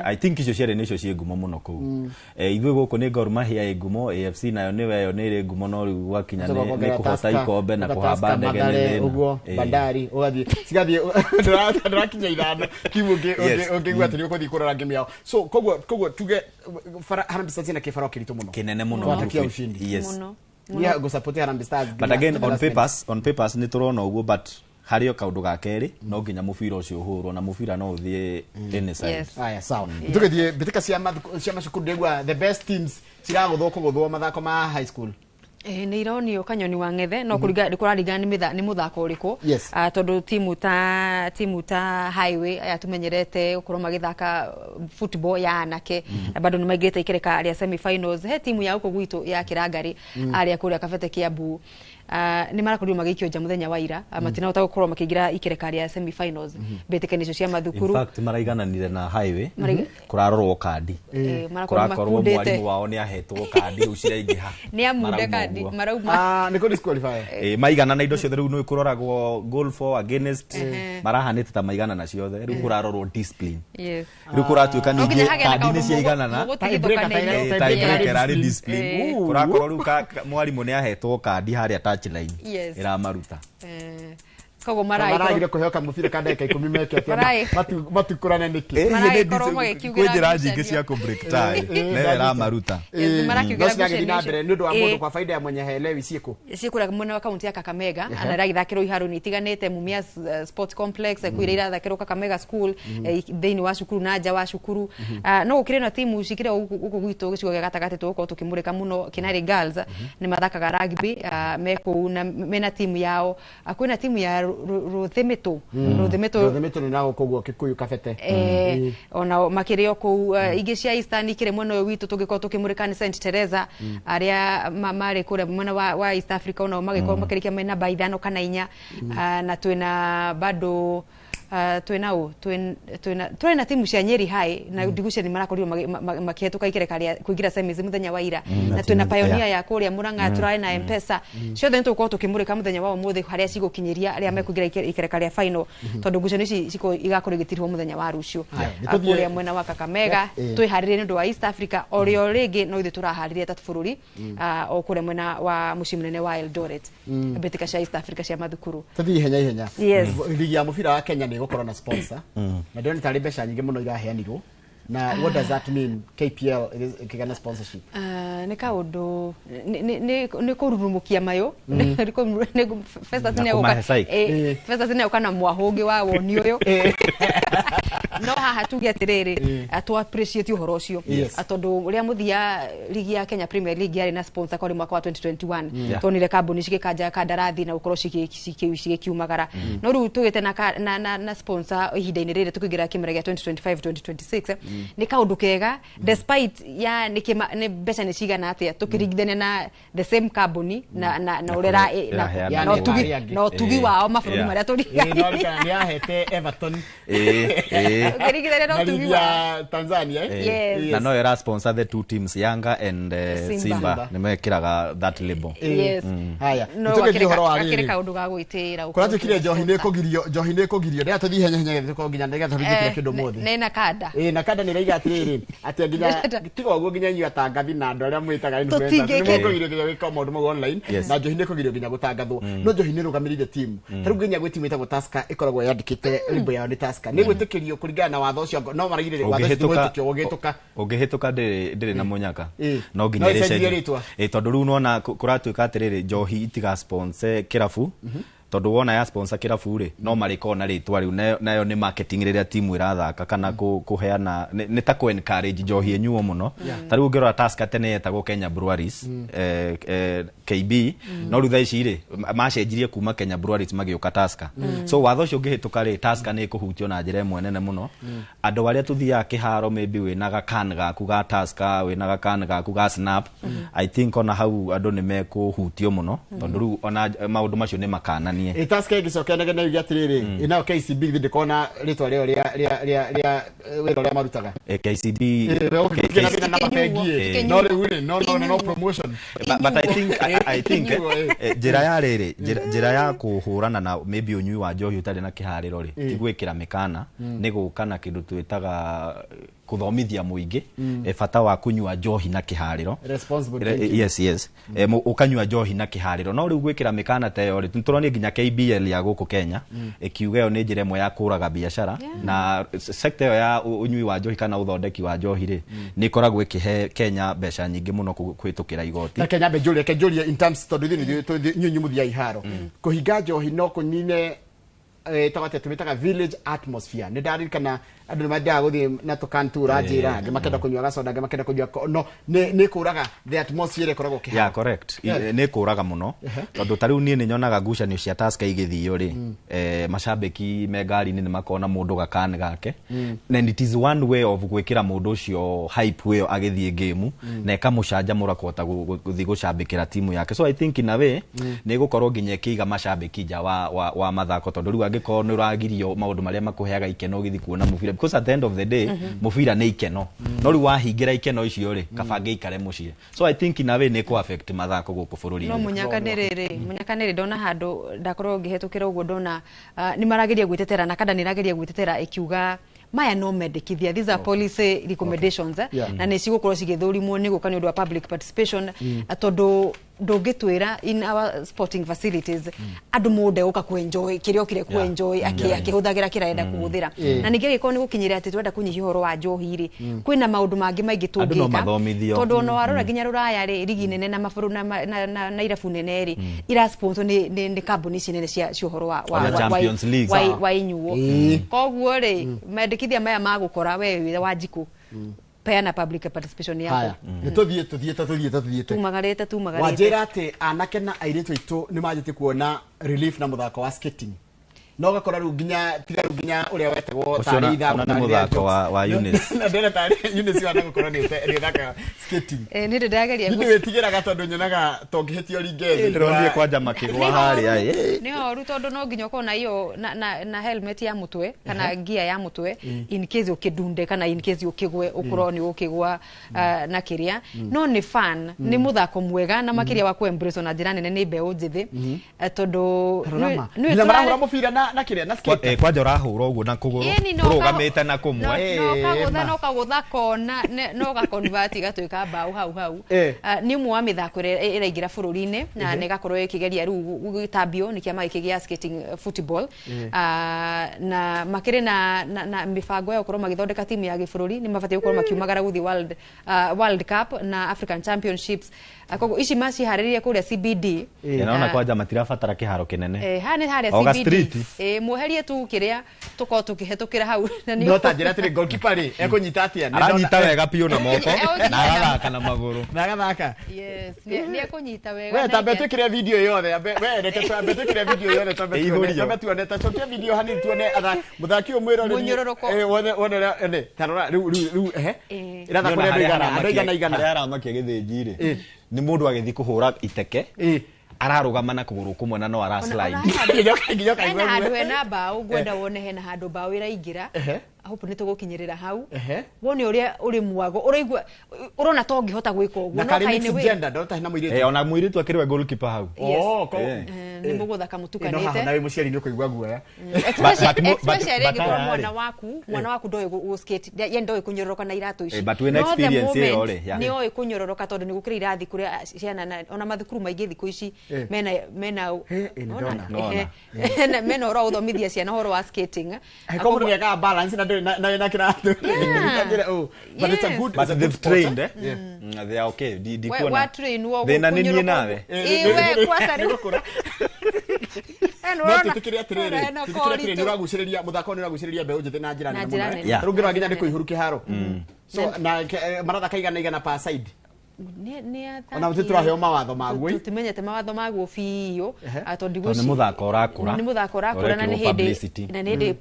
I think icio ciarĩ nĩcio ciĩ ngumo mũno kũu. Ithuĩ gũkũ nĩ Gor Mahia ĩ ngumo, AFC nayo nĩwe ĩyo nĩ ĩrĩ ngumo, no rĩu gwakinya nĩ kũhota ikombe na kũhamba ndege nĩ thĩna. Ũguo Bandari ũgathiĩ cigathiĩ ndũrakinya ithano timu ũngĩigua atĩ nĩ ũgũthiĩ kũrora ngĩmu yao. So koguo tuge Harambee Stars ina kĩbaro kĩritũ mũno. Kĩnene mũno. Twatakia ushindi. Yes. Mũno. Yeah, gũsupport Harambee Stars But nginya again, to the on last minute. papers, on papers nĩ tũrona ũguo, but harĩ o kaũndũ ga kerĩ, no nginya mũbira ũcio ũhũrwo na mũbira no ũthiĩ any side. Aya, sawa, tũgĩthiĩ mbĩtĩka cia macukuru, ndĩgua the best teams ciragũthwo kũgũthwo mathako ma high school. Nĩ ironio kanyoni wa ng'ethe, no kũringa kũraringana nĩ mũthako ũrĩkũ. Tondũ timu ta Highway aya tumenyerete gũkorwo magĩthaka football ya anake, bado nĩ maingĩrĩte ikereka rĩa semi-finals. He timu ya gũkũ gwitũ ya Kĩrangarĩ arĩa kũrĩa Kabete Kiambu, nĩ marakorirwo magĩikio nja mũthenya wa ira, matinahota gũkorwo makĩingĩra ikereka rĩa semi-finals mbĩtĩka-inĩ icio cia In mathukuru. fact, maraigananire na Highway, kũrarorwo kandi. Marakorwo Kũrakorwo makundĩte. mwarimũ wao nĩ ahetwo kandi, rĩu ciraingĩha. Nĩ amunde Marauma kandi ũguo. marauma. Ah, nĩ kũ disqualify. Maiganana indo ciothe, rĩu nĩ kũroragwo goal for against, marahanĩte ta maiganana ciothe, rĩu kũrarorwo discipline. Rĩu kũratuĩka No nginya ningĩ hagĩe na kandi nĩ kaũndũ ciaiganana. mũgũtigithũkanĩirio. Tiebreaker arĩ discipline. Kũrakorwo rĩu mwarimũ nĩ ahetwo kandi harĩa touchline ĩramaruta. Koguo Maragire maragĩkorwo kũheo kamũbira ka ndagĩka 10 meke atĩa? Matukũrane nĩkĩ? Maragĩkorwo magĩkiugĩra Kwĩ njĩra nyingĩ ngucanio. cia kũ break tie nayo ĩramaruta. Yes, marakiugĩra No ciragĩthiĩ na ngucanio mbere nĩ ũndũ wa icio. mũndũ kwa faida ya mwenye haelewi, ciĩkũ? Ciĩ mwena wa kaunti ya Kakamega na irathakĩrwo iharo-inĩ itiganĩte, Mumias Sports Complex, kwĩ iria irathakĩrwo Kakamega School, thĩinĩ wa cukuru na nja wa cukuru. No gũkĩrĩ na timu cikĩrĩ gũkũ gwitũ gĩcigo gĩa gatagatĩ tũgũkorwo tũkĩmũrĩka mũno. Kinari Girls nĩ mathakaga rugby, me kũu na mena timu yao. Kwĩna timu ya Rũthĩmĩtũ Rũthĩmĩtũ Rũthĩmĩtũ nĩ na koguo Kikuyu Kabete ona makĩrĩ o kũu. Ingĩ cia Eastern ikĩrĩ mwena ũyũ witũ tũngĩkorwo tũkĩmũrĩka nĩ St Teresa arĩa marĩ kũrĩa mwena wa East Africa, onao magĩkorwo makĩrĩkia me namba 5 kana 4. Na twĩna bado twĩna ũ twĩna timu cia Nyeri High na Ndigucia nĩ marakorirwo makĩhetũka ikereka rĩa kũingĩra semis mũthenya wa ira, na twĩna Pioneer ya kũrĩa Murang'a, tũrarĩ na M-Pesa. Ciothe nĩ tũgũkorwo tũkĩmũrĩka mũthenya wa ũmũthĩ harĩa cigũkinyĩria arĩa mekũingĩra ikereka rĩa final, tondũ ngucanio ici igakorwo igĩtirwo mũthenya wa rũciũ kũrĩa mwena wa Kakamega. Twĩharĩrie nĩ ũndũ wa East Africa o rĩo rĩngĩ, no ithuĩ tũraharĩria ta bũrũri o kũrĩa mwena wa mũciĩ mũnene wa Eldoret, mbĩtĩka cia East Africa cia mathukuru. Tũthiĩ ihenya ihenya. Ligi ya mũbira wa Kenya nĩ ĩgũkorwo na sponsor, na ndĩrona tarĩ mbeca nyingĩ mũno iraheanirwo. Na what does that mean, KPL ĩkĩgĩa na sponsorship? Nĩ kaũndũ nĩ kũrurumũkia mayũ. Festus Festus nĩegũka na mwahũngĩ wa woni ũyũ, no haha tuge atĩrĩrĩ, tũ appreciate ũhoro ũcio, tondũ ũrĩa mũthia ligi ya Kenya Premier League yarĩ na sponsor kwarĩ mwaka wa 2021, tuonire kambuni cigĩkanja kandarathi na gũkorwo cigĩkiumagara. No rĩu tũgĩte na sponsor ihinda-inĩ rĩrĩ tũkĩingĩra kĩmera gĩa 2025-2026, nĩ kaũndũ kega despite ya nĩ mbeca nĩ cigana atĩa tũkĩringithania na the same company na ũrĩa na ũtugi wao mabũrũri marĩa tũrigainie. Nĩ yahete Everton ũkĩringithania na ũtugi wa Tanzania. Na no ĩra sponsor the two teams, Yanga and Simba, nĩ mekĩraga that label. Yes. Haya, nĩtũgĩthiĩ ũhoro wa rĩrĩ gakĩrĩ kaũndũ ga gwĩtĩĩra. Kũratuĩkire njohi nĩ ĩkũgirio, njohi nĩ ĩkũgirio. Rĩrĩa tũthiĩ ihenya ihenya gĩtũkorwo nginya nĩgetha tũrĩkie kĩndũ mũthĩ. Nĩ na kanda. Na kanda nĩ ĩraiga atĩrĩrĩ, atĩ nginya tiga ũguo nginya inyuĩ atangathi na andũ arĩa mwĩtaga influencers nĩ mũkũgirio nginya gwĩka maũndũ mau online, na njohi nĩ ĩkũgirio nginya gũtangathwo. No njohi nĩ ĩrũgamĩrĩire timu. Ta rĩu nginya gwĩ timu ĩtagwo Tusker ĩkoragwo yandĩkĩte label yao nĩ Tusker. Nĩ gwĩtĩkĩrio kũringana na watho ũcio, no maragirĩrĩria watho ũcio gwĩtĩkio ũgĩtũka. Ũngĩhĩtũka ndĩrĩ na mũnyaka. No nginya ĩcenjie rĩtwa. Tondũ rĩu nĩwona kũratuĩka atĩrĩrĩ, njohi itiga sponsor kĩrabu, tondũ wona ya sponsor kĩrabu rĩ, no marĩkorwo na rĩtwa rĩu, nayo nĩ marketing rĩrĩa timu ĩrathaka kana kũheana, nĩ ta kũ encourage njohi ĩnyuo mũno. Ta rĩu ũngĩrora Tusker tene yetagwo Kenya Breweries, KB, no rĩu thaa ici rĩ macenjirie kuma Kenya Breweries magĩũka Tusker. So watho ũcio ũngĩhĩtũka rĩ, Tusker nĩ ĩkũhutio na njĩra ĩmwe nene mũno. Andũ arĩa tũthiaga kĩharo maybe wĩna gakan gaku ga Tusker, wĩna gakan gaku ga Snap, I think ona hau andũ nĩ mekũhutio mũno, tondũ rĩu ona maũndũ macio nĩ makananie. Tusker ĩgĩcokia nege yuge atĩrĩrĩ, ĩnayo KCB ndĩkona rĩtwa rĩao rĩa wĩra ũrĩa marutaga. KCB na mabengi, no rĩu rĩ no promotion. But I think njĩra ya rĩrĩ, njĩra ya kũhũrana na maybe ũnyui wa njohi ũtarĩ na kĩharĩro rĩ, ti gwĩkĩra mĩkana, nĩ gũka na kĩndũ twĩtaga kũthomithia mũingĩ bata wa kũnyua njohi na kĩharĩro. Yes, yes. Ũkanyua njohi na kĩharĩro. No rĩu gwĩkĩra mĩkana ta ĩyo rĩ, nĩtũronire nginya KBL ya gũkũ Kenya ĩkiuga ĩyo nĩ njĩra ĩmwe ya kũraga biacara, na sector ĩyo ya ũnyui wa njohi kana ũthondeki wa njohi rĩ, nĩ ĩkoragwo ĩkĩhe Kenya mbeca nyingĩ mũno kũhĩtũkĩra igoti. Na Kenya mbe njũrie in terms, tondũ ithuĩ inyuĩ mũthiaga iharo, kũhinga njohi no kũnine ĩtagwo tũmĩtaga village atmosphere. Nĩ ndaririkana andũ nĩ mendaga gũthiĩ na tũkantura njĩra, angĩ makenda kũnyua gacoda, angĩ makenda kũnyua, no nĩ kũraga the atmosphere ĩkoragwo kĩharo. Yeah, correct. Nĩ kũraga mũno, tondũ ta rĩu niĩ nĩ nyonaga ngucanio cia Tusker igĩthio rĩ, macambĩki me ngari-inĩ nĩ makona mũndũ gakan gake, and it is one way of gwĩkĩra mũndũ ũcio hype ĩyo agĩthiĩ game, na ĩkamũcanjamũra kũhota gũthiĩ gũcambĩkĩra timu yake. So I think in a way nĩ ĩgũkorwo nginya ĩkĩiga macambĩki nja wa mathako, tondũ rĩu angĩkorwo nĩ ũragirio maũndũ marĩa makũheaga ikeno ũgĩthiĩ kuona mũbira, because at the end of the day mũbira nĩ ikeno, no rĩu wahingĩra ikeno icio rĩ, kaba ngĩikare mũciĩ. So I think in a way nĩ kũ affect mathako gũkũ bũrũri-inĩ. No mũnyaka nĩ rĩrĩ, mũnyaka nĩ rĩ, ndona handũ ndakorwo ngĩhetũkĩra ũguo, ndona nĩ marageria gwĩtetera, na kanda nĩ ĩrageria gwĩtetera ĩkiuga maya no mendekithia, these are policy recommendations, na nĩ cigũkorwo cigĩthũrimwo nĩ gũka nĩ ũndũ wa public participation, tondũ ndũngĩtwĩra in our sporting facilities andũ mũndũ gũka kũ-enjoy kĩrĩa okire kũ-enjoy akĩhũthagĩra kĩrĩa arenda kũhũthĩra. Na ningĩ angĩkorwo nĩ gũkinyĩra atĩ twenda kũnyihia ũhoro wa njohi rĩ, kwĩna maũndũ mangĩ maingĩ tũngĩka, tondũ ona warora nginya rũraya rĩ, rigi nene na mabũrũri na irabu nene rĩ, ira sponsor nĩ kambuni ici nene cia ũhoro wa inyuo. Koguo rĩ, mendekithia maya magũkora we wĩ wa Njikũ, peana public participation yako. Nĩ tũthiĩ tumagarĩte. Wanjĩra atĩ anake na airĩtu aitũ nĩ manjĩtie kuona relief na mũthako wa skating. No gakora rĩu nginya tiga rĩu nginya ũrĩa wetagwo tarĩ ithabu nĩ mũthako wa Eunice. Na ndĩrona tarĩ Eunice wana gũkorwo nĩ ũthakaga skating. Nĩ ndĩrageria. Nĩ wĩtigĩraga tondũ nyonaga tongĩhĩtio ringe thĩ. Ndĩronire kwanja makĩgwa harĩa. Nĩ horu tondũ no nginya ũkorwo na iyo na helmet ya mũtwe kana gear ya mũtwe in case ũkĩdunde kana in case ũkĩgwe ũkorwo nĩ ũkĩgwa na kĩrĩa. No nĩ fun, nĩ mũthako mwega na makĩria wa kũ-embrace na njĩra nene nĩ mbeũ njĩthĩ tondũ nĩ marahũra mũbira na kĩrĩa na skate. Kwanja ũrahũra ũguo na kũgũrũ ũrũgamĩte na kũmwe. No ũkagũtha kona no ũgaconvert ĩgatuĩka mbaũ hau hau. Nĩ ũmwe wa mĩthako ĩrĩa ĩraingĩra bũrũri-inĩ na nĩ ĩgakorwo ĩkĩgeria rĩu gũgĩtambio nĩ kĩama gĩkĩ gĩa skating football na makĩrĩ na mĩbango ya gũkorwo magĩthondeka timu ya gĩbũrũri. Nĩ mabatiĩ gũkorwo makiumagara gũthiĩ World Cup na African Championships. Koguo ici maciharĩrĩrie kũrĩa CBD. Naona kwanja matirabatara kĩharo kĩnene. Haha nĩ harĩa CBD. Mweherie tu kĩrĩa tũkorwo tũkĩhetũkĩra hau. No ta njĩra atĩrĩ goalkeeper rĩ ekũnyita atĩa? Aranyita wega biũ na moko na agathaka na magũrũ. Na agathaka. Yes, nĩ ekũnyita wega. We tambe twĩkĩre video yothe, we reke twambe twĩkĩre video yothe tambe tuone ta cokia video hanini tuone mũthaki ũyũ mwĩroreri. Mũnyũrũrũko. Wone ũrĩa ta rora rĩu rĩu ehe. Ĩrathakwo nĩ andũ aigana igana. Harĩa aramakia gĩthĩnji rĩ nĩ mũndũ agĩthiĩ kũhũra iteke ararũgama na kũgũrũ kũmwe na no ara slide. Hena handũ hena mbaũ ngwenda wone hena handũ mbaũ ĩraingĩra. Hope nĩ tũgũkinyĩrĩra hau. Wone ũrĩa ũrĩ mwago ũraigua ũrona ta ũngĩhota gwĩka ũguo. Na karĩ mixed gender ndona ta hena mũirĩtu. Ona mũirĩtu akĩrĩ we goalkeeper hau. Nĩ mũgũthaka mũtukanĩte. No haha nawe mũciari nĩ ũkũigua guoya. Especially rĩngĩ mwana waku ndoĩ gũ skate, ye ndoĩ kũnyororoka na iratũ ici. But wĩna experience ĩyo rĩ. Nĩ oĩ kũnyororoka tondũ nĩ gũkĩrĩ irathi kũrĩa ciana ona mathukuru maingĩ thikũ ici mena mena ũhoro wa gũthomithia ciana ũhoro wa skating. Koguo nĩ ekaga balance na na kĩratũ. But it's a good, but they've trained they are okay. Ndikuona thĩna nĩ niĩ nawe. We kwaca rĩu. No tũtĩkĩre atĩrĩrĩ, tũtĩkĩre atĩrĩrĩ nĩ ũragucĩrĩria mũthako nĩ ũragucĩrĩria mbeũ njĩthĩ na njĩra nene mũno. Rĩu ngĩrora nginya nĩ kũihũru kĩharo. So na marathaka igana igana per side. Ona tũtiraheo mawatho maguo. Tũtimenyete mawatho maguo biũ tondũ nĩ mũthako ũrakũra. Nĩ mũthako ũrakũra na nĩ hĩndĩ na nĩ hĩndĩ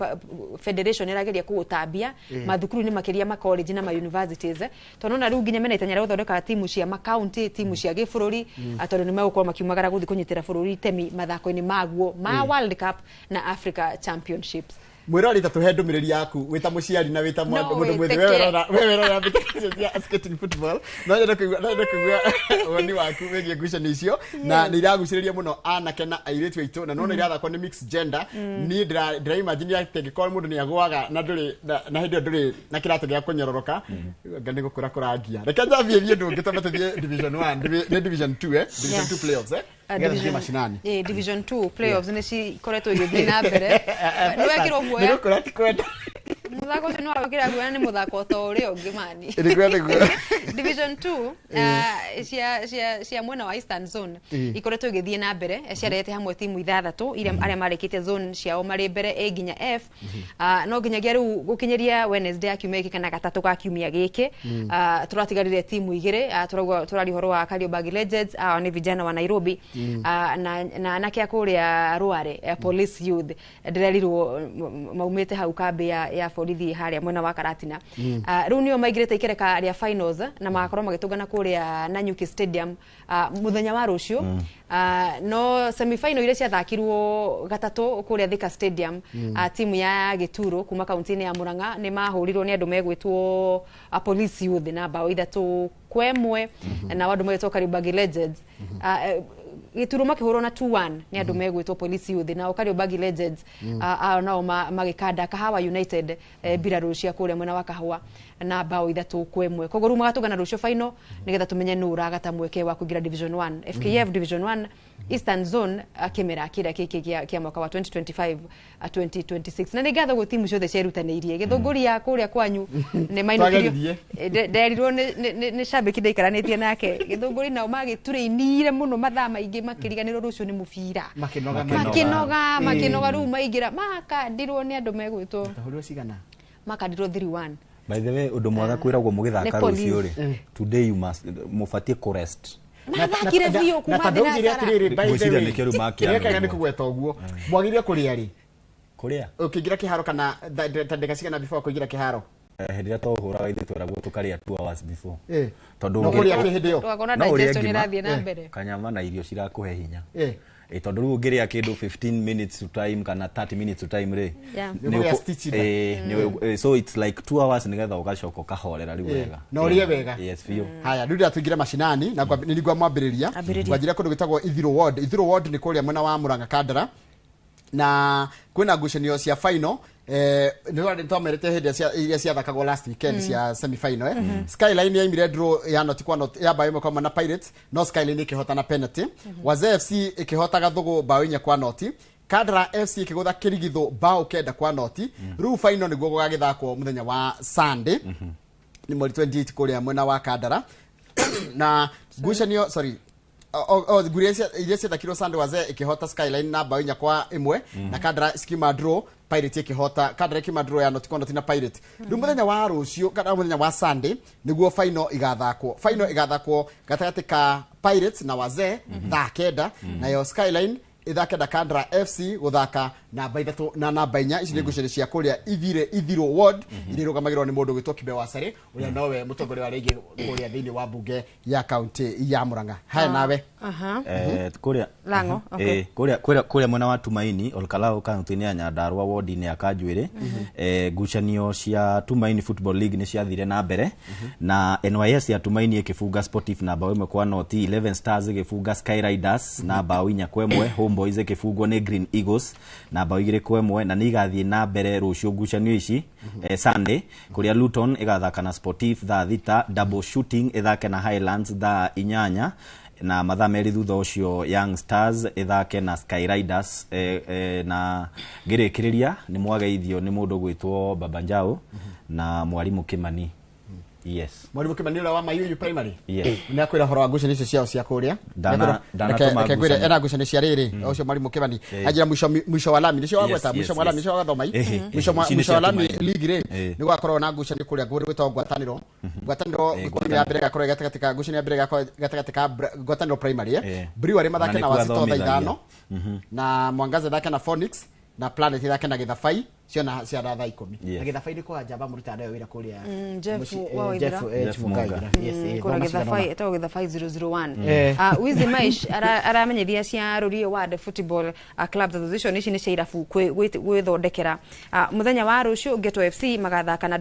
federation ĩrageria kũũtambia mathukuru-inĩ makĩria ma college na ma universities tondũ ona rĩu nginya mena itanya rĩa gũthondeka timu cia ma county, timu cia gĩbũrũri tondũ nĩ megũkorwo makiumagara gũthiĩ kũnyitĩra bũrũri itemi mathako-inĩ maguo ma World Cup na Africa Championships. Mwĩrori ta tũhe ndũmĩrĩri yaku wĩta mũciari na wĩta mũndũ mwĩthĩ wewe ũrora mbĩtĩka cia skating football. No nyende kũigua woni waku wĩgiĩ ngucanio icio na nĩ iragucĩrĩria mũno anake na airĩtu aitũ na nona irathakwo nĩ mixed gender. Niĩ ndĩra imagine atĩ angĩkorwo mũndũ nĩ agũaga na ndũrĩ na hĩndĩ ĩyo ndũrĩ na kĩratũ gĩa kũnyororoka nga nĩ gũkũra kũrangia. Reke njambie thiĩ ũndũ ũngĩ twambe tũthiĩ division 1 nĩ division 2 division 2 playoffs Division mashinani. Division 2 playoffs nĩ cikoretwo igĩthiĩ na mbere. Nĩ wekĩrwo guoya. Nĩ gũkũra ti kwenda. Mũthako ũcio nĩ wawĩkĩra guoya nĩ mũthako ta ũrĩa ũngĩ mani. Division 2 cia mwena wa Eastern Zone ikoretwo igĩthiĩ na mbere ciarehete hamwe timu ithathatũ iria arĩa marĩkĩtie zone ciao marĩ mbere A nginya F. No nginyagia rĩu gũkinyĩria Wednesday ya kiumia gĩkĩ kana gatatũ ga kiumia gĩkĩ tũratigarire timu igĩrĩ. Tũraria ũhoro wa Kariobangi Legends, ao nĩ vijana wa Nairobi na anake a kũrĩa Rware Police Youth ndĩrerirwo maumĩte hau kambĩ ya borithi harĩa mwena wa Karatina. Rĩu nĩo maingĩrĩte ikereka rĩa finals na magakorwo magĩtũngana kũrĩa Nanyuki Stadium mũthenya wa rũciũ. No semi-final iria ciathakirwo gatatũ kũrĩa Thika Stadium, timu ya Gĩturo kuma kaunti-inĩ ya Murang'a nĩ mahũrirwo nĩ andũ megwĩtwo Police Youth na bao 3-1 na andũ megwĩtwo Kariobangi Legends. Gĩturo makĩhũrwo na 2-1 nĩ andũ megwĩtwo Police Youth na Kariobangi Legends ao nao magĩkanda Kahawa United mbirarũ cia kũrĩa mwena wa Kahũa na bao 3-1. Koguo rĩu magatũngana rũciũ final nĩgetha tũmenye nũ ũragata mweke wa kũingĩra Division 1 FKF Division 1 Eastern Zone kĩmera kĩrĩa gĩkĩ kĩa mwaka wa 2025 2026. Na nĩ ngatho gwĩ timu ciothe cierutanĩirie. Gĩthũngũri ya kũrĩa kwanyu nĩ mainũkirio nderirwo nĩ cambĩki ndaikaranĩtie nake. Gĩthũngũri nao magĩturĩinire mũno mathaa maingĩ makĩriganĩrwo rũciũ nĩ mũbira makĩnoga rĩu maingĩra makandirwo nĩ andũ megwĩtwo makandirwo 3-1. By the way, ũndũ mwega kwĩragwo mũgĩthaka rũciũ rĩ, today you must mũbatiĩ kũ rest. Mathakire biũ kuma thinacara. Ngwĩciria nĩkĩo rĩu makĩanĩrĩrwo. Nĩ kũgweta ũguo mwagĩrĩire kũrĩa rĩ Kũrĩa? Ũkĩingĩra kĩharo kana ta ndagĩka cigana before kũingĩra kĩharo? Hĩndĩ ĩrĩa twaũhũraga ithuĩ tweragwo tũkarĩa 2 hours before. Tondũ No kũrĩa kĩ hĩndĩ ĩyo? Tũgakora No ũrĩe digestion ngima. ĩrathiĩ na mbere. Kanyama na irio cirakũhe hinya. Tondũ rĩu ũngĩrĩa kĩndũ 15 minutes to time kana 30 minutes to time rĩ. Nĩ ũkũrĩa stitch nda. So it's like 2 hours nĩgetha ũgacoka ũkahorera rĩu wega. Na ũrĩe wega. Yes, biũ. Haya, rĩu ndĩratũingĩra macinani na nĩ nĩguo mwambĩrĩria. Ngwanjĩra kũndũ gwĩtagwo Ithiro Ward. Ithiro Ward nĩ kũrĩa mwena wa Murang'a Kandara. Na kwĩna ngucanio cia final. Nĩ twamerĩte hĩndĩ iria ciathakagwo last weekend cia semi final. Skyline yaimire draw ya noti kwa noti ya bao ĩmwe kwa ĩmwe na Pirates, no Skyline ĩkĩhota na penalty. Wazee FC ĩkĩhota Gathugu bao 4 kwa noti. Kandara FC ĩkĩgũtha Kĩrigithũ bao 9 kwa noti. Rĩu final nĩguo gũgagĩthakwo mũthenya wa Sunday. Nĩ mweri 28 kũrĩa mwena wa Kandara. Na ngucanio sorry nguria iria ciathakirwo Sunday, Wazee ĩkĩhota Skyline na bao 4 kwa 1 na Kandara cikiuma draw, Pirate ĩkĩhota Kandara ĩkiuma draw ya noti kwa noti na Pirate. Rĩu mũthenya wa rũciũ kana mũthenya wa Sunday nĩguo final igathakwo. Final igathakwo gatagatĩ ka Pirates na Wazee thaa 9, nayo Skyline ithake na Kandara FC guthaka namba 3 na namba 4. Ici nĩ ngucanio cia kũrĩa Ithiro Ward iria irũgamagĩrĩrwo nĩ mũndũ ũgwĩtwo Kibe Wasarĩ, ũrĩa nowe mũtongoria wa rĩngĩ kũrĩa thĩinĩ wa mbunge ya kaunti ya Murang'a. Haya nawe. Kũrĩa Lango, okay. Kũrĩa mwena wa Tumaini Olkalou kaunti-inĩ ya Nyandarua ward-inĩ ya Kanjuĩrĩ, ngucanio cia Tumaini Football League nĩ ciathire na mbere na NYS ya Tumaini ĩkĩbunga Sportif na bao 1 kwa noti, 11 Stars ĩgĩbunga Sky Riders na bao 4 kwa 1, Homeboys ĩkĩbungwo nĩ Green Eagles na bao 2 kwa 1, na nĩ igathiĩ na mbere rũciũ ngucanio ici Sunday kũrĩa Luton ĩgathaka na Sportif thaa 6, Double Shooting ĩthake na Highlands thaa 8, na mathaa merĩ thutha ũcio Young Stars ĩthake na Sky Riders. Na ngĩrĩkĩrĩria nĩ mwageithio nĩ mũndũ gwĩtwo Baba Njau na mwarimũ Kimani. Yes. Mwarimu Kimani ũrĩa wa Mayuyu Primary. Yes. Nĩ akwĩra ũhoro wa ngucanio icio ciao cia kũrĩa. Ndanatũma Reke ngwĩre ena ngucanio cia rĩrĩ ũcio mwarimu Kimani. Anjĩra mũico wa lami nĩcio wagweta mũico wa lami nĩcio wagathoma i. Mũico wa lami league rĩ nĩ gwakorwo na ngucanio kũrĩa gwĩtagwo ngwatanĩro. Ngwatanĩro ngucanio ya mbere ĩgakorwo gatagatĩ ka ngucanio ya mbere ĩgakorwo gatagatĩ ka ngwatanĩro primary. Brewery mathake na Wazito thaa 5 na Mwangaza ithake na Phoenix na Planet ithake na Githabai ciona cia thaa 10. Na Githabai nĩ kwa njamba mũrutaga nayo wĩra kũrĩa Jeff wa Waithera. Jeff Munga. Yes, kũrĩa Githabai ĩtagwo Githabai 001. Wizi Maish aramenyithia cia Rũriĩ Ward Football Clubs Association ici nĩ cia irabu gwĩthondekera. Mũthenya wa rũciũ Ghetto FC magathaka na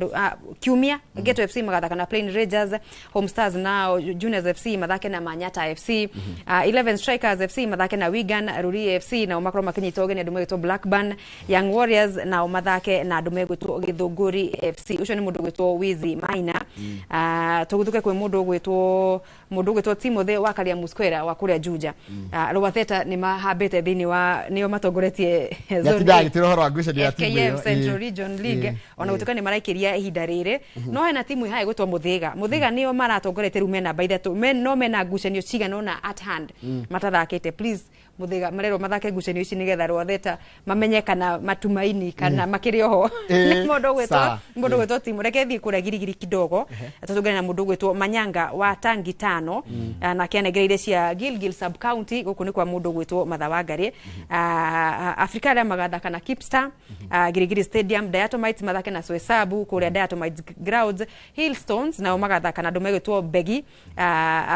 kiumia Ghetto FC magathaka na Plain Rangers, Home Stars nao Juniors FC mathake na Manyata FC, 11 Strikers FC mathake na Wigan, Rũriĩ FC nao makorwo makĩnyita ũgeni andũ megwĩtwo Blackburn, Young Warriors nao mathake na andũ megwĩtwo Gĩthũngũri FC. Ũcio nĩ mũndũ ũgwĩtwo Wizi Maina. Tũgũthũke kwĩ mũndũ ũgwĩtwo Timothy wa Karia Musquera wa kũrĩa Juja. Rwatheta nĩ mahambĩte thĩinĩ wa nĩo matongoretie FKF Central Region League ona gũtuĩka nĩ maraikĩria ihinda rĩrĩ, no hena timu ĩhae gwĩtwo Mũthĩga. Mũthĩga nĩo maratongoretie rĩu me namba 3, no mena ngucanio cigana ũna at hand matathakĩte. Please Mũthĩga marerwo mathake ngucanio ici nĩgetha Rwatheta mamenye kana Matumaini kana makĩrĩ oho. Nĩ mũndũ ũgwĩtwo timu. Reke thiĩ kũrĩa Girigiri kidogo tũtũngane na mũndũ ũgwĩtwo Manyanga wa Tangi 5 nake anegereire cia Gilgil sub county. Gũkũ nĩ kwa mũndũ ũgwĩtwo Matha Wangari. Afrika arĩa magathaka na Kipstar Girigiri Stadium, Diatomites mathake na Swesabu kũrĩa Diatomites Grounds, Hillstones nao magathaka na andũ megwĩtwo Begi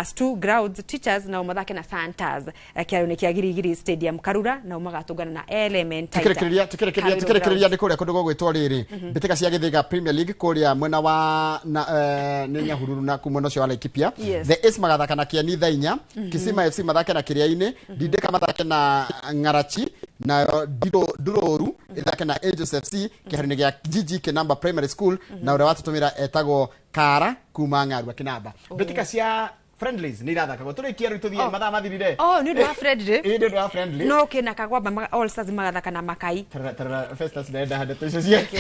Stu Grounds, Teachers nao mathake na Santas kĩaro-inĩ kĩa Girigiri Stadium, Karura nao magatũngana na Element. Tukĩrĩkĩrĩria nĩ kũrĩa kũndũ gũgwĩtwo rĩrĩ mbĩtĩka cia Gĩthĩga Premier League kũrĩa mwena wa nĩ Nyahururu na mwena ũcio wa Laikipia. The Ace magathaka na Kieni thaa 4, Kisima FC mathake na Kĩrĩa-inĩ, Dindĩka mathake na Ng'arachi, nayo Ndũrũru ĩthake na Angels FC kĩharo-inĩ gĩa Gigi Kinamba Primary School, na ũrĩa watũtũmĩra etagwo Kara kuma Ng'arua Kinamba. Mbĩtĩka cia friendlies nĩ irathakagwo tũrĩkie rĩu tũthiĩ mathaa mathirire. Nĩ ũndũ wa friendly. Nĩ ũndũ wa friendly. No kĩna Kagwamba All Stars magathaka na Makai. Tarora Festus ndenda ndeto icio ciake.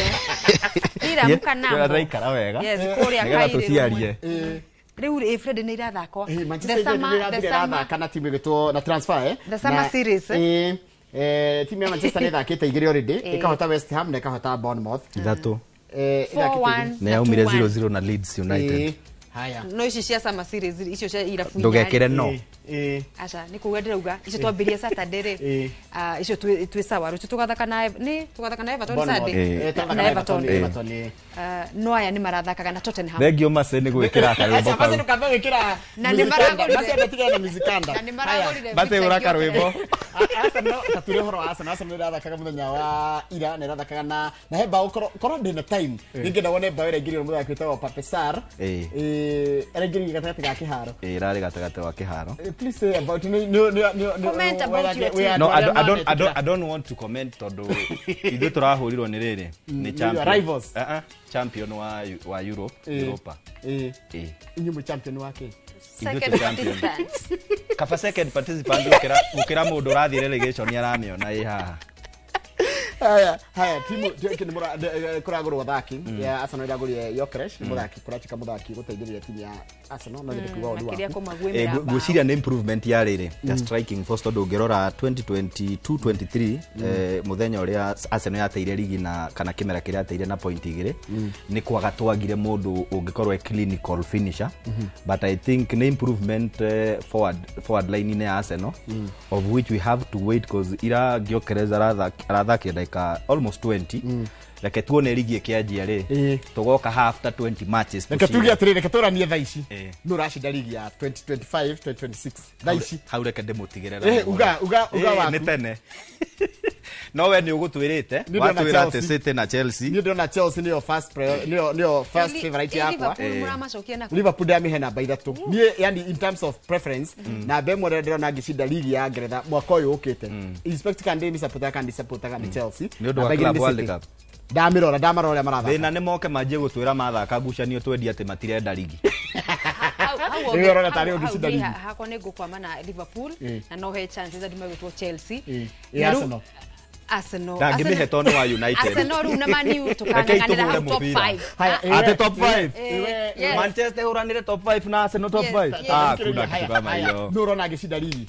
Iramuka namo. Tũraikara wega. Yes, kũrĩa Kairĩ. Rĩu friendly nĩ irathakwo. Manchester United nĩ irathaka na timu ĩgwĩtwo na transfer The summer series. Timu ya Manchester nĩ ĩthakĩte 2 already, ĩkahota West Ham na ĩkahota Bournemouth. 3. 4-1. Nĩ yaumire 0-0 na Leeds United. Haya. No ici cia summer series icio cia irabu ndũgekĩre no. Aca nĩ kuga ndĩrauga icio twambĩrie Saturday rĩ. Icio twĩ sawa rũciũ tũgathaka na nĩ tũgathaka na Everton Sunday. Na Everton. No aya nĩ marathakaga na Tottenham. Thengio Mase nĩ gwĩkĩra karwĩmbo kau. Mase ndukambe gwĩkĩra. Na nĩ maragũrire. Mase ndatigana na muzikanda. Na nĩ maragũrire. Mase ũra karwĩmbo. Arsenal tature horo wa Arsenal. Arsenal ĩrathakaga mũthenya wa ira na ĩrathakaga na he bao korwo ndĩna time ningĩenda wone bao ĩrĩa ĩingĩrire mũthaki wĩtagwo Pape Sarr. Ĩraingĩrire gatagatĩ ga kĩharo. Ĩrarĩ gatagatĩ wa kĩharo. Please say about no comment about your team. No, I don't want to comment tondu ithuĩ tũrahũrirwo nĩ rĩrĩ nĩ champion. Rivals. Champion wa Europe, Europa. Inyuĩ mwĩ champion wa kĩ? Second participant. Kaba second participant gũkĩra mũndũ ũrathiĩ relegation aramĩona ĩ haha. Haya timu kĩ kũragũrwo athaki ya Arsenal ĩragũrire Gyökeres nĩ mũthaki kũratuĩka mũthaki gũteithĩrĩria timu ya Arsenal no nyende kuuga ũndũ waku. Ngwĩciria nĩ improvement ya rĩrĩ ya striking force tondũ ũngĩrora 2022-23 mũthenya ũrĩa Arsenal yateire ligi na kana kĩmera kĩrĩa yateire na point igĩrĩ nĩ kwaga twagire mũndũ ũngĩkorwo e clinical finisher, but I think nĩ improvement forward line-inĩ ya Arsenal, of which we have to wait cause ira Gyökeres arathakire dakika almost 20. Reke tuone ligi ĩkĩanjia rĩ tũgoka after 20 matches. Reke tuge atĩrĩ, reke tũranie thaa ici nũ ũracinda ligi ya 2025 2026 thaa ici hau reke ndĩmũtigĩre. Uga waku nĩ tene. No we nĩ ũgũtwĩrĩte watwĩra atĩ City na Chelsea. Niĩ ndĩrona Chelsea nĩyo first nĩyo first favorite yakwa. Liverpool ndamĩhe namba 3 niĩ, yani in terms of preference namba ĩmwe ndĩrona ngĩcinda ligi ya Ngeretha mwaka ũyũ ũkĩte. Inspect can ndĩ supporter can supporter ni Chelsea nĩ ũndũ wa Club World Cup. Ndamirora ndamarora ũrĩa marathaka. Thĩna nĩ moke manjie gũtwĩra mathaka ngucanio twendie atĩ matirenda ligi. Rĩu ũrona tarĩ ũngĩcinda ligi. Hakwa nĩ ngũkwama na Liverpool na no he chances andũ megwĩtwo Chelsea. Arsenal. Arsenal. Ndangĩmĩhe tondũ wa United. Arsenal rĩu na Man U tũkang'ang'anĩra hau top 5. Ate top 5. Manchester ũranĩre top 5 na Arsenal top 5. Kuna kitu kama hiyo. Nũ ũrona angĩcinda ligi?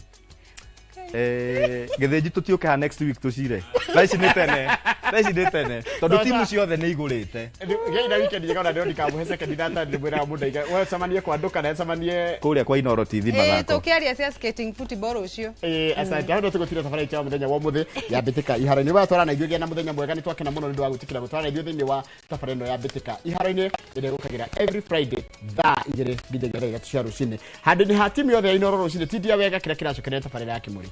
Gĩthĩnji tũtiũke ha next week tũcire. Thaa ici nĩ tene. Thaa ici nĩ tene. Tondũ timu ciothe nĩ igũrĩte. Gĩai na weekend njega ona ndĩrona ndikamuhe second na third ndĩmwĩraga mũndũ aiga we cemanie kwa nduka na cemanie kũrĩa kwa Inoro TV mathako. Tũkĩaria cia skating football ũcio. Asante. Hau tũgũtira thabarĩ ya mũthenya wa ũmũthĩ ya Mbĩtĩka Iharo-inĩ. Wa twarana ithuĩ gĩa na mũthenya mwega nĩ twakena mũno nĩ ũndũ wa gwĩtĩkĩra gũtwarana ithuĩ thĩinĩ wa thabarĩ ĩno ya Mbĩtĩka Iharo-inĩ ĩrĩa ĩgũkagĩra every Friday thaa 2 nginyagia thaa 3 cia rũcinĩ. Handũ-inĩ ha timu yothe ya Inoro rũcinĩ tindia wega kĩrĩa kĩracokereria thabarĩ ya Kĩmũrĩ.